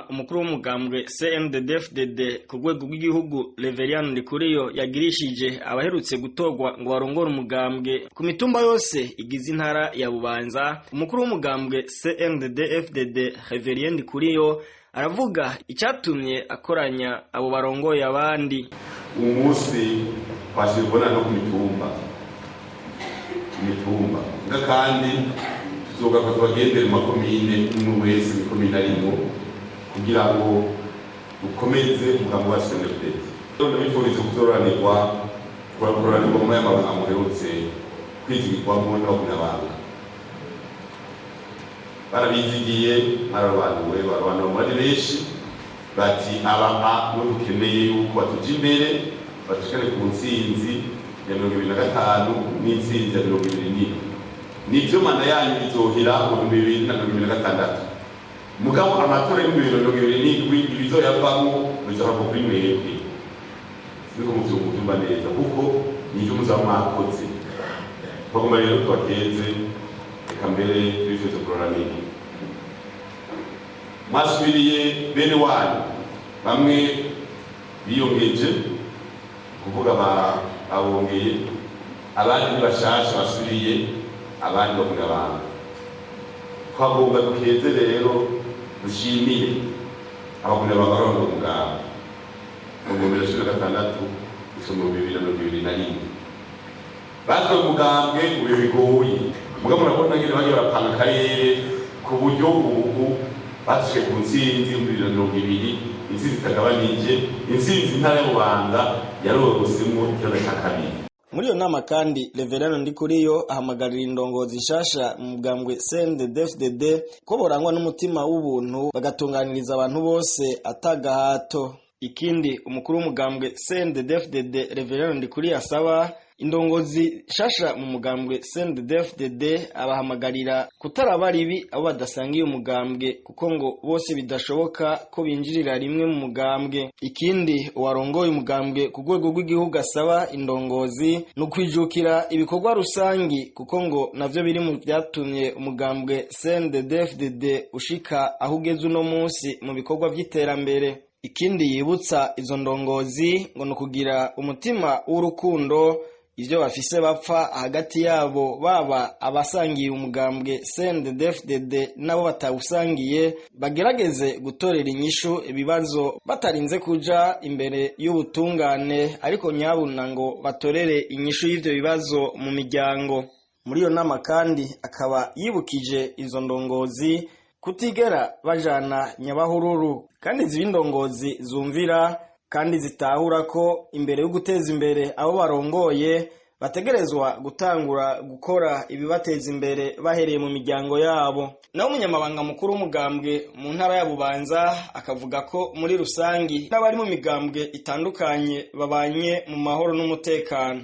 Nama umukuru w'umugambwe CNDD-FDD ku rwego rw'igihugu Reverien Ndikuriyo yagirishije abaherutse gutorwa ngo barongore umugambwe ku mitumba yose igize intara ya Bubanza, umukuru w'umugambwe CNDD-FDD Reverien Ndikuriyo aravuga icyatumye akoranya abo barongoye abandi. Umunsi twashoboye kubona no ku mitumba imitumba nga, kandi tuzogaruka tubagendere mu makomine, umwe wese mu ikomine arimo, kugira ngo dukomeze umugambi wacu CNDD. Ndabifuriza kuzororanirwa, kuroranirwa muri aya mabanga muherutse kwizigirwamo n'abagumyabanga. Barabizigiye, bararobanuwe, barobanura muri benshi, bati aba a nibo dukeneye yuko batuja imbere, badushikane ku ntsinzi ya 2025 n'intsinzi ya 27. Nivyo, manda yanyu izohera mu 2026, mugabo amatora y'2027, ibizoyavamwo bizohava kuri mwebwe. Niko muvyumva neza, kuko nivyo muzaba mwakoze. Twagomba rero tubakeze, reka mbere tubifurize kuroranirwa. Mwasubiriye bene wanyu, bamwe biyongeje, kuvuga babongeye, abandi ni bashasha basubiriye abandi bavuga abantu. Twagomba dukeze rero, dushimire abagumya bagorora umugabo mu 2016 gushika mu 2021. Batwaye umugambwe mu bihe bigoye, mugabo murabona ngene bagiye barapanga akarere ku buryo ubu badushike ku ntsinzi mu 2020, intsinzi itagabanije, intsinzi intara ya Bubanza yarogosemwo ikibazo ca kabiri. Muri iyo nama kandi Reverend Ndikuriyo ahamagarira indongozi nshasha mu mugambwe CNDD-FDD ko borangwa n'umutima w'ubuntu, bagatunganiriza abantu bose atagahato. Ikindi umukuru w'umugambwe CNDD-FDD Reverend Ndikuriyo asaba indongozi nshasha mu mugambwe CNDD-FDD, abahamagarira kutaraba ribi abo badasangiye umugambwe, kuko ngo bose bidashoboka ko binjirira rimwe mu mugambwe. Ikindi uwarongoye umugambwe ku rwego rw'igihugu asaba indongozi ni ukwijukira ibikorwa rusangi, kuko ngo navyo biri mu vyatumye umugambwe CNDD-FDD ushika aho ugeze uno munsi mu bikorwa vy'iterambere. Ikindi yibutsa izo ndongozi ngo ni ukugira umutima w'urukundo, ivyo bafise bapfa hagati yabo, baba abasangiye umugambwe CNDD-FDD nabo batawusangiye, bagerageze gutorera inyishu ibibazo batarinze kuja imbere y'ubutungane, ariko nyabuna ngo batorere inyishu y'ivyo bibazo mu miryango. Muri iyo nama kandi akaba yibukije izo ndongozi kutigera bajana nyabahururu, kandi ziba indongozi zumvira kandi zitahura ko imbere yo guteza imbere abo barongoye bategerezwa gutangura gukora ibibateza imbere bahereye mu miryango yabo. Naho umunyamabanga mukuru w'umugambwe mu ntara ya Bubanza akavuga ko muri rusangi n'abari mu migambwe itandukanye babanye mu mahoro n'umutekano.